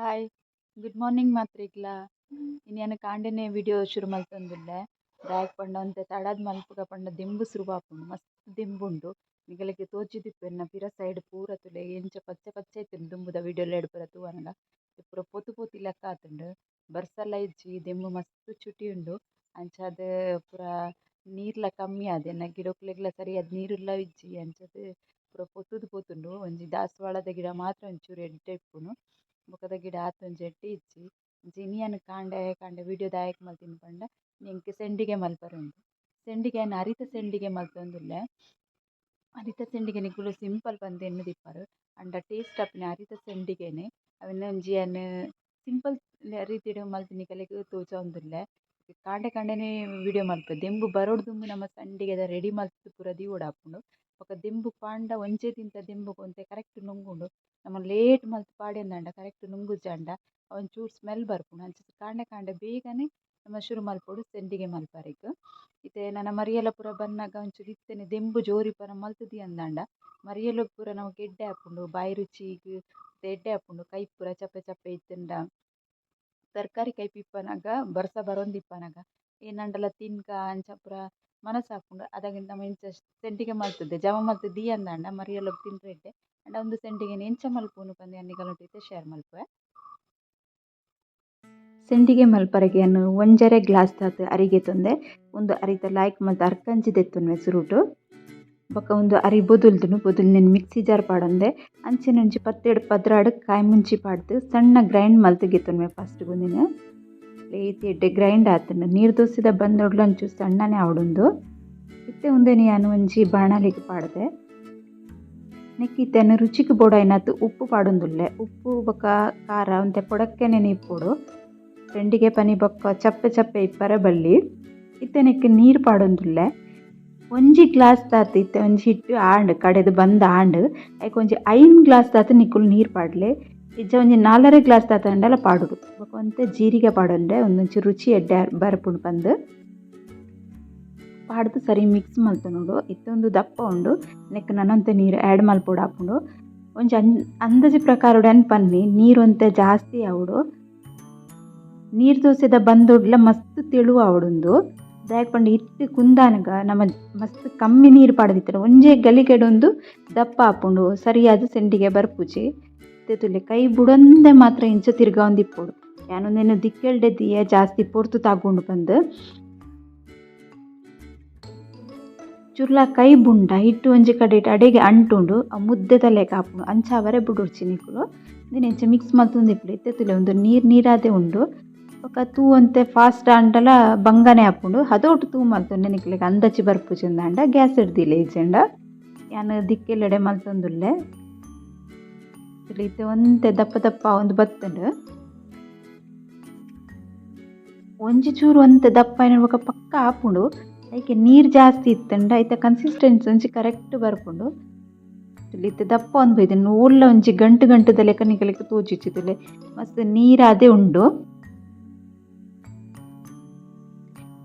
Hi, good morning ಮಾತ್ರಿಗ್ಲಾ. ಇನಿ ಯಾನ್ ಕಾಂಡೆನೆ video ಶುರು ಮಲ್ತೊಂದುಲ್ಲೆ. ದಾಯೆಗ್ ಪಂಡ ಒಂತೆ ತಡದ್ ಮಲ್ಪುಗ ಪಂಡ ದಿಂಬು ಸುರು ಆಪುಂಡು, ಮಸ್ತ್ ದಿಂಬು ಉಂಡು. ನಿಗಲೆಗ್ ತೋಜಿದಿಪ್ಪು ಎನ್ನ ಪಿರ ಸೈಡ್ ಪೂರ ತೂಲೆ ಎಂಚ ಪಚ್ಚೆ ಪಚ್ಚೆ ಇತ್ತ್ಂಡ್ ದುಂಬುದ ವಿಡಿಯೋಲೆಡ್ ಪೂರ ತೂವನಗ. ಪೂರ ಪೊತು ಪೊತಿ ಲೆಕ್ಕ ಆತುಂಡು. ಬರ್ಸಲ ಇಜ್ಜಿ, ದಿಂಬು ಮಸ್ತ್ ಚುಟಿ ಉಂಡು. ಅಂಚಾದ್ ಪೂರ ನೀರ್ಲ ಕಮ್ಮಿ ಆದ್ ಎನ್ನ ಗಿಡೊಕ್ಲೆಗ್ಲ ಸರಿಯಾದ್ ನೀರುಲ ಇಜ್ಜಿ. ಅಂಚಾದ್ ಪೂರ ಪೊತುದು ಪೋತುಂಡು. ಒಂಜಿ ದಾಸವಾಳದ ಗಿಡ ಮಾತ್ರ ಒಂಚೂರು ಎಡ್ಡೆ ಇಪ್ಪುನು. ಬೊಕದ ಗಿಡ ಆತ್ ಒಂಜಿ ಎಡ್ಡೆ ಇಜ್ಜಿ. ಇನಿ ಯಾನ್ ಕಾಂಡೆ ಕಾಂಡೆ ವಿಡಿಯೋ ದಾಯೆಗ್ ಮಲ್ತಿನಿ ಪಂಡ ಎಂಕ್ ಸೆಂಡಿಗೆ ಮಲ್ಪರೆ ಉಂಡು. ಸೆಂಡಿಗೆ ಯಾನ್ ಅರಿತ ಸೆಂಡಿಗೆ ಮಲ್ತೊಂದುಲ್ಲೆ. ಅರಿತ ಸೆಂಡಿಗೆ ನಿಕುಲು ಸಿಂಪಲ್ ಪಂದ್ ಎನ್ನುದಿಪ್ಪರ್. ಆಂಡ ಟೇಸ್ಟ್ ಆಪಿನ ಅರಿತ ಸೆಂಡಿಗೆನೆ. ಅವೆನ್ ಒಂಜಿ ಯಾನ್ ಸಿಂಪಲ್ ರೀತಿಡ್ ಮಲ್ತ್ ನಿಕಲೆಗ್ ತೋಜಾವೊಂದುಲ್ಲೆ. ಕಾಂಡೆ ಕಾಂಡೆನೆ ವಿಡಿಯೋ ಮಲ್ಪೆ. ದೆಂಬು ಬರೊಡು ದುಂಬು ನಮ ಸಂಡಿಗೆದ ರೆಡಿ ಮಲ್ತ್ ಪೂರ ದೀವೊಡಾಪುಂಡು. ಬೊಕ ದೆಂಬು ಪಾಂಡ ಒಂಜೇ ದಿನತ ದೆಂಬುಗು ಒಂತೆ ಕರೆಕ್ಟ್ ನುಂಗುಂಡು. ನಮ ಲೇಟ್ ಮಲ್ತ್ ಪಾಡ್ಯಂದಾಂಡ ಕರೆಕ್ಟ್ ನುಂಗುಜಾಂಡ ಒಂಚೂರು ಸ್ಮೆಲ್ ಬರ್ಪುಂಡು. ಅಂಚ ಕಾಂಡೆ ಕಾಂಡೆ ಬೇಗನೆ ನಮ ಶುರು ಮಲ್ಪೊಡು ಸೆಂಡಿಗೆ ಮಲ್ಪರೆಗ್. ಇತ್ತೆ ನನ ಮರಿಯಲ ಪೂರ ಬನ್ನಗ ಒಂಚೂರು ಇತ್ತೆನೆ ದೆಂಬು ಜೋರಿ ಪೂರ ಮಲ್ತ್ ದೀಯಂದಾಂಡ ಮರಿಯಲ ಪೂರ ನಮಕ್ ಎಡ್ಡೆ ಆಪುಂಡು. ಬಾಯಿ ರುಚಿಗ್ ಎಡ್ಡೆ ಆಪುಂಡು. ಕೈ ಪೂರ ಚಪ್ಪೆ ಚಪ್ಪೆ ಇತ್ತ್ಂಡ ತರಕಾರಿ ಕೈಪು ಇಪ್ಪನಗ ಬರ್ಸ ಬರೊಂದಿಪ್ಪನಗ ಏನಾಂಡಲ ತಿನ್ಕ ಅಂಚ ಪೂರ ಮನಸ್ಸಾಪುಂಡು. ಅದಗ ನಮ ಇಂಚ ಸೆಂಡಿಗೆ ಮಲ್ತುದು ಜಮ ಮಲ್ತ್ ದೀಯಂದಾಂಡ ಮರಿಯಲಗ್ ತಿನ್ರೆ ಎಡ್ಡೆ. ಆಂಡ ಉಂದು ಸೆಂಡಿಗೆನ್ ಎಂಚ ಮಲ್ಪುನು ಪಂದ್ ಯಾನ್ ನಿಕಲ್ನೊಟ್ಟಿಗೆ ಶೇರ್ ಮಲ್ಪುವೆ. ಸೆಂಡಿಗೆ ಮಲ್ಪರೆಗ್ ಯಾನ್ ಒಂಜರೆ ಗ್ಲಾಸ್ ದಾತ್ ಅರಿ ಗೆತೊಂದೆ. ಉಂದು ಅರಿತ ಲಾಯ್ಕ್ ಮಲ್ತ್ ಅರ್ಕಂಜಿ ದೆತ್ತೊನ್ವೆ ಸುರುಟು. ಬೊಕ ಉಂದು ಅರಿ ಬೊದುಲ್ದುಂಡು. ಬೊದುಲ್ನೆನ್ ಮಿಕ್ಸಿ ಜಾರ್ ಪಾಡೊಂದೆ. ಅಂಚನೆ ಒಂಜಿ ಪತ್ತೆಡ್ ಪದ್ರಾಡ್ ಕಾಯಿ ಮುಂಚಿ ಪಾಡ್ದ್ ಸಣ್ಣ ಗ್ರೈಂಡ್ ಮಲ್ತ್ ಗೆತೊನ್ವೆ ಫಸ್ಟ್ ಉಂದೆನ್. ಲೇತ್ ಎಡ್ಡೆ ಗ್ರೈಂಡ್ ಆತುಂಡು. ನೀರ್ ದೋಸೆದ ಬಂದೊಡ್ಲ ಒಂಚೂರು ಸಣ್ಣನೆ ಆವೊಡುಂದು. ಇತ್ತೆ ಉಂದೆನ್ ಯಾನ್ ಒಂಜಿ ಬಾಣಲೆಗ್ ಪಾಡ್ದೆ. ನೆಕ್ಕ್ ಇತ್ತೆ ಯಾನ್ ರುಚಿಕ್ ಬೋಡಾಯಿನಾತ್ ಉಪ್ಪು ಪಾಡೊಂದುಲ್ಲೆ. ಉಪ್ಪು ಬೊಕ ಖಾರ ಒಂತೆ ಕೊಡಕ್ಕೆನೆ ಇಪ್ಪೊಡು. ಸೆಂಡಿಗೆ ಪನಿ ಬೊಕ್ಕ ಚಪ್ಪೆ ಚಪ್ಪೆ ಇಪ್ಪರೆ ಬಲ್ಲಿ. ಇತ್ತೆ ನೆಕ್ಕ್ ನೀರ್ ಪಾಡೊಂದುಲ್ಲೆ. ಒಂಜಿ ಗ್ಲಾಸ್ ದಾತ್ ಇತ್ತೆ ಒಂಜಿ ಹಿಟ್ಟು ಆಂಡ್ ಕಡೆದ್ ಬಂದ್ ಆಂಡ್. ಐಕ್ ಒಂಜಿ 5 ಗ್ಲಾಸ್ ದಾತ್ ನಿಕುಲು ನೀರ್ ಪಾಡ್ಲೆ. ಇಜ್ಜ ಒಂಜಿ 4.5 ಗ್ಲಾಸ್ ದಾತ್ ಆಂಡಲ ಪಾಡೊಡು. ಬೊಕ ಒಂತೆ ಜೀರಿಗೆ ಪಾಡೊಂಡೆ ಉಂದೊಂಚೂರು ರುಚಿ ಎಡ್ಡೆ ಬರ್ಪುಂಡು ಪಂದ್. ಪಾಡ್ದ್ ಸರಿ ಮಿಕ್ಸ್ ಮಲ್ತೊನೊಡು. ಇತ್ತೆ ಉಂದು ದಪ್ಪ ಉಂಡು. ನೆಕ್ಕ್ ನನೊಂತೆ ನೀರ್ ಆ್ಯಡ್ ಮಲ್ಪೊಡಾಪುಂಡು. ಒಂಜಿ ಅಂದಾಜಿ ಪ್ರಕಾರೊಡು ಯಾನ್ ಪನ್ನಿ ನೀರ್ ಒಂತೆ ಜಾಸ್ತಿ ಆವೊಡು. ನೀರ್ ದೋಸೆದ ಬಂದೊಡ್ಲ ಮಸ್ತ್ ತೆಳು ಆವೊಡುಂದು. ದಾಯೆಗ್ ಪಂಡ ಹಿಟ್ಟು ಕುಂದಾನಗ ನಮ ಮಸ್ತ್ ಕಮ್ಮಿ ನೀರ್ ಪಾಡ್ದಿತ್ತಂಡ ಒಂಜೇ ಗಲಿಗೆಡೊಂದು ದಪ್ಪ ಆಪುಂಡು. ಸರಿಯಾದ್ ಸೆಂಡಿಗೆ ಬರ್ಪುಜಿ. ಇತ್ತೆ ತೂಲೆ ಕೈ ಬುಡಂದೆ ಮಾತ್ರ ಇಂಚ ತಿರ್ಗಾವೊಂದಿಪ್ಪೊಡು. ಯಾನ್ ಉಂದೆನ್ ದಿಕ್ಕೆಲ್ಡೆ ದೀಯೆ ಜಾಸ್ತಿ ಪೊರ್ತು ತಾಗುಂಡು ಪಂದ್. ಚುರ್ಲಾ ಕೈ ಬುಂಡ ಹಿಟ್ಟು ಒಂಜಿ ಕಡೆಟ್ ಅಡೆಗೆ ಅಂಟುಂಡು. ಅವು ಮುದ್ದೆದ ಲೆಕ ಆಪುಂಡು. ಅಂಚ ಆವರೆ ಬುಡೊಡ್ಚಿ ನಿಕುಲು. ಉಂದೆನ್ ಇಂಚ ಮಿಕ್ಸ್ ಮಲ್ತೊಂದಿಪ್ಪುಲೆ. ಇತ್ತೆ ತೂಲೆ ಉಂದು ನೀರ್ ನೀರಾದೆ ಉಂಡು. ಬೊಕ ತೂ ಒಂತೆ ಫಾಸ್ಟ್ ಆಂಡಲ ಬಂಗನೆ ಆಪುಂಡು. ಹದೋಟು ತೂ ಮಲ್ತೊಂಡೆ ನಿಕ್ಲೆಗ್ ಅಂದಾಜಿ ಬರ್ಪುಜಿ ಅಂದಾಂಡ ಗ್ಯಾಸ್ ಡ್ ದೀಲೆ ಇಜ್ಜಂಡ. ಯಾನ್ ದಿಕ್ಕೆಲೆಡೆ ಮಲ್ತೊಂದುಲ್ಲೆ. ಇತ್ತೆ ಒಂತೆ ದಪ್ಪ ದಪ್ಪ ಆವೊಂದು ಬತ್ತುಂಡು. ಒಂಜಿ ಚೂರು ಒಂತೆ ದಪ್ಪ ಆಯಿನ ಬೊಕ ಪಕ್ಕ ಆಪುಂಡು. ಐಕೆ ನೀರ್ ಜಾಸ್ತಿ ಇತ್ತುಂಡ ಐತ ಕನ್ಸಿಸ್ಟೆನ್ಸಿ ಒಂಜಿ ಕರೆಕ್ಟ್ ಬರ್ಪುಂಡು. ಇತ್ತೆ ದಪ್ಪ ಒಂದ್ ಬೈದುಂಡು. ಓಲ್ಲ ಒಂಜಿ ಗಂಟು ಗಂಟುದ ಲೆಕ್ಕ ನಿಕಲೆಗ್ ತೋಜುಜಿ ತೂಲೆ. ಮಸ್ತ್ ನೀರಾದೆ ಉಂಡು.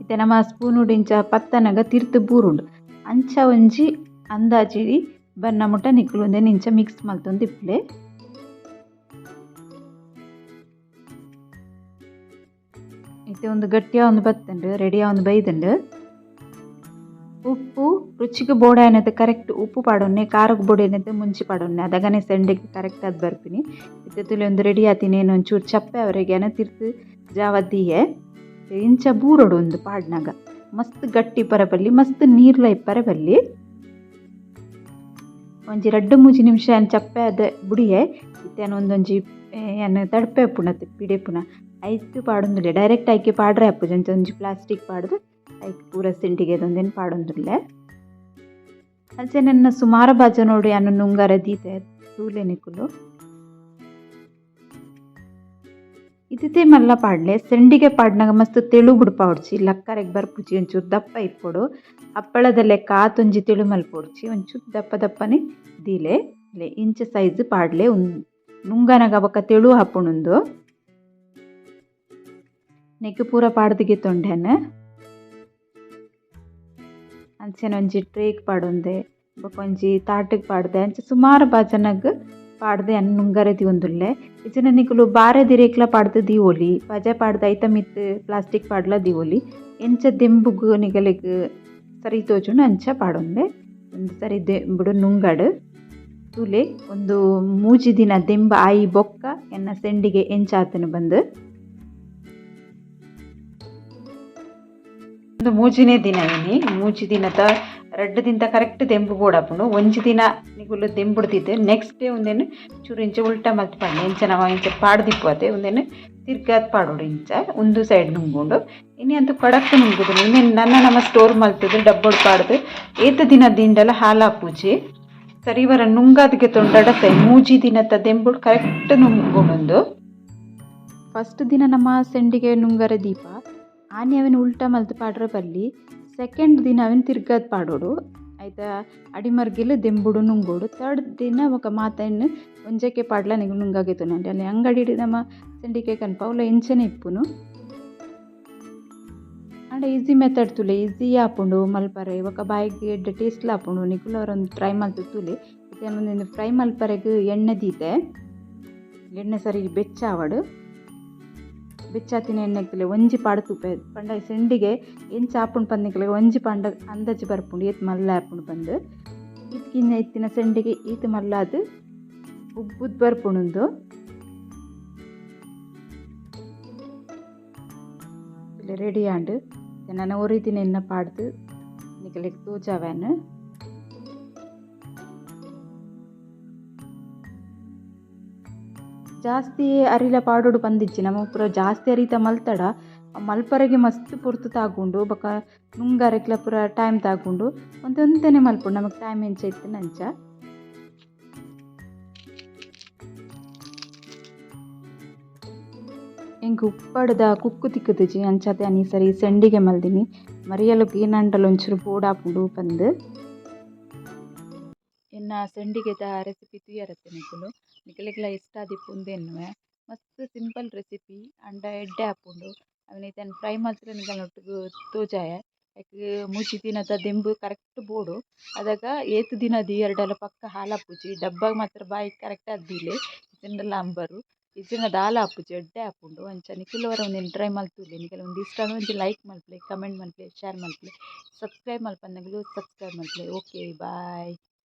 ಇತ್ತೆ ನಮ ಸ್ಪೂನುಡು ಇಂಚ ಪತ್ತನಗ ತಿರ್ತ್ ಬೂರುಂಡು. ಅಂಚ ಒಂಜಿ ಅಂದಾಜಿ ಬನ್ನ ಮುಟ್ಟ ನಿಕುಲು ಉಂದೆನ್ ಇಂಚ ಮಿಕ್ಸ್ ಮಲ್ತೊಂದಿಪ್ಪುಲೆ. ಇತ್ತೆ ಉಂದು ಗಟ್ಟಿ ಆವೊಂದು ಬತ್ತುಂಡು, ರೆಡಿ ಆವೊಂದು ಬೈದುಂಡು. ಉಪ್ಪು ರುಚಿಗ್ ಬೋಡಾಯಿನತೆ ಕರೆಕ್ಟ್ ಉಪ್ಪು ಪಾಡೊನ್ನೆ, ಖಾರಗ್ ಬೋಡಾಯಿನತೆ ಮುಂಚಿ ಪಾಡೊನ್ನೆ. ಅದಗನೆ ಸೆಂಡಿಗೆ ಕರೆಕ್ಟ್ ಆದ್ ಬರ್ಪಿನಿ. ಇತ್ತೆ ತೂಲೆ ಉಂದು ರೆಡಿ ಆತಿನಿ. ಒಂಚೂರು ಚಪ್ಪೆ ಅವರೆಗೆ ಯಾನ್ ತಿರ್ತ್ ಜಾವ ದೀಯೆ. ಇಂಚ ಬೂರೊಡು ಉಂದು ಪಾಡ್ನಗ. ಮಸ್ತ್ ಗಟ್ಟಿ ಇಪ್ಪರೆ ಬಲ್ಲಿ, ಮಸ್ತ್ ನೀರ್ಲ ಇಪ್ಪರೆ ಬಲ್ಲಿ. ಒಂಜಿ 2-3 ನಿಮಿಷ ಯಾನ್ ಚಪ್ಪೆ ಆದ್ ಬುಡಿಯೆ. ಇತ್ತೆ ಯಾನ್ ಒಂದೊಂಜಿ ಯಾನ್ ತಡ್ಪೆ ಉಪ್ಪುಂಡತ್ತೆ ಪಿಡೆಪುನ ಐಕ್ ಪಾಡೊಂದುಲ್ಲೆ. ಡೈರೆಕ್ಟ್ ಐಕೆ ಪಾಡ್ರೆ ಆಪುಜಿ. ಅಂಚ ಒಂಜಿ ಪ್ಲಾಸ್ಟಿಕ್ ಪಾಡ್ದ್ ಐಕ್ ಪೂರ ಸೆಂಡಿಗೆದ ಉಂದೆನ್ ಪಾಡೊಂದುಲ್ಲೆ. ಅಂಚನೆ ಎನ್ನ ಸುಮಾರು ಬಾಜನೊಡು ಯಾನ್ ನುಂಗರೆ ದೀತೆ ತೂಲೆ ನಿಕುಲು. ಇತ್ತಿತ್ತೆ ಮಲ್ಲ ಪಾಡ್ಲೆ. ಸೆಂಡಿಗೆ ಪಾಡ್ನಗ ಮಸ್ತ್ ತೆಳು ಬುಡ್ಪಾವೊಡ್ಚಿ. ಲಕ್ಕರೆಗ್ ಬರ್ಪುಜಿ. ಒಂಚೂರು ದಪ್ಪ ಇಪ್ಪೊಡು. ಹಪ್ಪಳದ ಲೆಕ್ಕ ಆತೊಂಜಿ ತೆಳು ಮಲ್ಪೊಡ್ಚಿ. ಒಂಚೂರು ದಪ್ಪ ದಪ್ಪನೆ ದೀಲೆ. ಇಂಚ ಸೈಜ್ ಪಾಡ್ಲೆ. ನುಂಗನಗ ಬೊಕ ತೆಳು ಆಪುಂಡು. ನೆಕ್ಕ್ ಪೂರ ಪಾಡ್ದ್ ಗೆತೊಂಡೆನ್. ಅಂಚನೆ ಒಂಜಿ ಟ್ರೇಗ್ ಪಾಡೊಂದೆ. ಬೊಕ ಒಂಜಿ ತಾಟಗ್ ಪಾಡ್ದೆ. ಅಂಚ ಸುಮಾರು ಬಾಜನಗ್ ಪಾಡ್ದ್ ಯಾನ್ ನುಂಗರೆ ದೀವೊಂದುಲ್ಲೆ. ಇಜ್ಜಿಂಡ ನಿಕುಲು ಬಾರೆದಿರೆಕ್ಲ ಪಾಡ್ದ್ ದೀವೊಲಿ, ಪಜೆ ಪಾಡ್ದ್ ಐತ ಮಿತ್ತ್ ಪ್ಲಾಸ್ಟಿಕ್ ಪಾಡ್ಲ ದೀವೊಲಿ. ಎಂಚ ದೆಂಬುಗು ನಿಗಲೆಗ್ ಸರಿ ತೋಜುಂಡು ಅಂಚ ಪಾಡೊನ್ಲೆ. ಉಂದು ಸರಿ ದೆಂಬುಡು ನುಂಗಡ್. ತೂಲೆ ಉಂದು ಮೂಜಿ ದಿನ ದೆಂಬು ಆಯಿ ಬೊಕ್ಕ ಎನ್ನ ಸೆಂಡಿಗೆ ಎಂಚ ಆತುಂಡು ಪಂದ್. ಉಂದು ಮೂಜಿನೇ ದಿನ ಇನಿ. ಮೂಜಿ ದಿನತ ರಡ್ಡ್ ದಿನತ ಕರೆಕ್ಟ್ ದೆಂಬು ಬೋಡಾಪುಂಡು. ಒಂಜಿ ದಿನ ನಿಕುಲು ದೆಂಬುಡು ದೀದ್ ನೆಕ್ಸ್ಟ್ ಡೇ ಉಂದೆನ್ ಚೂರು ಇಂಚ ಉಲ್ಟ ಮಲ್ತ್ ಪಾಡ್ಲೆ. ಇಂಚ ನಮ ಇಂಚ ಪಾಡ್ದಿಪ್ಪುವತೆ ಉಂದೆನ್ ತಿರ್ಗಾದ್ ಪಾಡೊಡು ಇಂಚ ಉಂದು ಸೈಡ್ ನುಂಗುಂಡು. ಇನಿ ಅಂತು ಕಡಕ್ ನುಂಗುದುಂಡು. ಉಂದೆನ್ ನನ ನಮ ಸ್ಟೋರ್ ಮಲ್ತುದು ಡಬ್ಬೊಡು ಪಾಡ್ದ್ ಏತ್ ದಿನ ದೀಂಡಲ ಹಾಲಾಪುಜಿ. ಸರಿವರ ನುಂಗಾದ್ ಗೆತೊಂಡಡ ಸೈ ಮೂಜಿ ದಿನತ ದೆಂಬುಡು ಕರೆಕ್ಟ್ ನುಂಗುಂಡು. ಫಸ್ಟ್ ದಿನ ನಮ ಸೆಂಡಿಗೆ ನುಂಗರೆ ದೀಪ ಆನಿ ಅವೆನ್ ಉಲ್ಟ ಮಲ್ತ್ ಪಾಡ್ರೆ ಬಲ್ಲಿ. ಸೆಕೆಂಡ್ ದಿನ ಅವೆನ್ ತಿರ್ಗಾದ್ ಪಾಡೊಡು. ಐತ ಅಡಿಮರ್ಗಿಲ್ ದೆಂಬುಡು ನುಂಗೋಡು. ಥರ್ಡ್ ದಿನ ಬೊಕ ಮಾತೆನ್ ಒಂಜೆಕ್ಕೆ ಪಾಡ್ಲ ನಿಕುಲು ನುಂಗಗೆ ತೂನಂಡಿ. ಅಲ್ಲಿ ಅಂಗಡಿಡ್ ನಮ ಸೆಂಡಿಗೆ ಕನ್ಪ ಅವ್ಲ ಇಂಚನೆ ಇಪ್ಪುನು. ಆಂಡ ಈಸಿ ಮೆಥಡ್ ತೂಲೆ, ಈಸಿ ಆಪುಂಡು ಮಲ್ಪರೆ ಬೊಕ ಬಾಯಿಗ್ ಎಡ್ಡೆ ಟೇಸ್ಟ್ಲ ಆಪುಂಡು. ನಿಕುಲು ಒರ ಟ್ರೈ ಮಲ್ತ್ ತೂಲೆ. ಇತ್ತೆ ಯಾನ್ ಉಂದೆನ್ ಫ್ರೈ ಮಲ್ಪರೆಗ್ ಎಣ್ಣೆ ದೀತೆ. ಎಣ್ಣೆ ಸರಿ ಬೆಚ್ಚ ಆವಡ್. ಬೆಚ್ಚಾತಿನ ಎಣ್ಣೆಗ್ ತೂಲೆ ಒಂಜಿ ಪಾಡ್ ತೂಪೆ ಪಂಡ ಸೆಂಡಿಗೆ ಎಂಚ ಆಪುಂಡು ಪಂದ್ ನಿಕಲೆಗ್ ಒಂಜಿ ಪಾಂಡ ಅಂದಾಜಿ ಬರ್ಪುಂಡು ಏತ್ ಮಲ್ಲ ಆಪುಂಡು ಪಂದ್. ಈತ್ ಕಿನ್ನ ಇತ್ತಿನ ಸೆಂಡಿಗೆ ಈತ್ ಮಲ್ಲಾದ್ ಉಬ್ಬುದ್ ಬರ್ಪುಂಡು ಉಂದು. ರೆಡಿ ಆಂಡ್. ನನ ಒರಿದಿನ ಎಣ್ಣೆ ಪಾಡ್ದ್ ನಿಕಲೆಗ್ ತೋಜಾವೆನ್. ಜಾಸ್ತಿ ಅರಿಲ ಪಾಡೊಡು ಪಂದಿಜ್ಜಿ, ನಮ ಪೂರ ಜಾಸ್ತಿ ಅರಿತ ಮಲ್ತಡ ಮಲ್ಪರೆಗೆ ಮಸ್ತ್ ಪೊರ್ತು ತಾಗುಂಡು ಬೊಕ ನುಂಗರೆಗ್ಲ ಪೂರ ಟೈಮ್ ತಾಗುಂಡು. ಒಂತೆ ಒಂತೆನೆ ಮಲ್ಪೊಡು ನಮಕ್ ಟೈಮ್ ಎಂಚ ಇತ್ತ್ಂಡ ಅಂಚ. ಎಂಕ್ ಉಪ್ಪಡ್ದ ಕುಕ್ಕು ತಿಕ್ಕುದುಜಿ ಅಂಚಾದ್ ಯಾನ್ ಈ ಸರಿ ಸೆಂಡಿಗೆ ಮಲ್ದಿನಿ. ಮರಿಯಲಗ್ ಏನಾಂಡಲ ಒಂಚೂರು ಬೋಡಾಪುಂಡು ಪಂದ್. ಎನ್ನ ಸೆಂಡಿಗೆದ ರೆಸಿಪಿ ತೂಯರತ್ತೆ ನಿಕುಲು, ನಿಕಲೆಗ್ಲ ಇಷ್ಟ ಆದಿಪ್ಪುಂದು ಎನ್ನುವೆ. ಮಸ್ತ್ ಸಿಂಪಲ್ ರೆಸಿಪಿ ಆಂಡ ಎಡ್ಡೆ ಆಪುಂಡು. ಅವೆನ್ ಇತ್ತೆ ಯಾನ್ ಫ್ರೈ ಮಲ್ತ್‌ದ್ ನಿಕಲ್ನ ಒಟ್ಟುಗು ತೋಜಾಯೆ. ಐಕ್ ಮೂಜಿ ದಿನತ ದೆಂಬು ಕರೆಕ್ಟ್ ಬೋಡು. ಅದಗ ಏತ್ ದಿನ ದೀಯೆರ್ಡಲ ಪಕ್ಕ ಹಾಲಾಪುಜಿ. ಡಬ್ಬ ಮಾತ್ರ ಬಾಯಿಗ್ ಕರೆಕ್ಟ್ ಆದ್ ದೀಲೆ ಇಜ್ಜಿಂಡ ಅಂಬರು. ಇಜ್ಜಿಂಡ ದಾಲ ಆಪುಜಿ, ಎಡ್ಡೆ ಆಪುಂಡು. ಅಂಚ ನಿಕುಲು ಒರ ಉಂದೆನ್ ಟ್ರೈ ಮಲ್ತುಲೆ. ನಿಕಲೆಗ್ ಉಂದು ಇಷ್ಟ ಆಂಡ ಒಂಜಿ ಲೈಕ್ ಮಲ್ಪುಲೆ, ಕಮೆಂಟ್ ಮಲ್ಪುಲೆ, ಶೇರ್ ಮಲ್ಪುಲೆ, ಸಬ್ಸ್ಕ್ರೈಬ್ ಮಲ್ಪಂದಿನಕುಲು ಸಬ್ಸ್ಕ್ರೈಬ್ ಮಲ್ಪುಲೆ. Okay bye.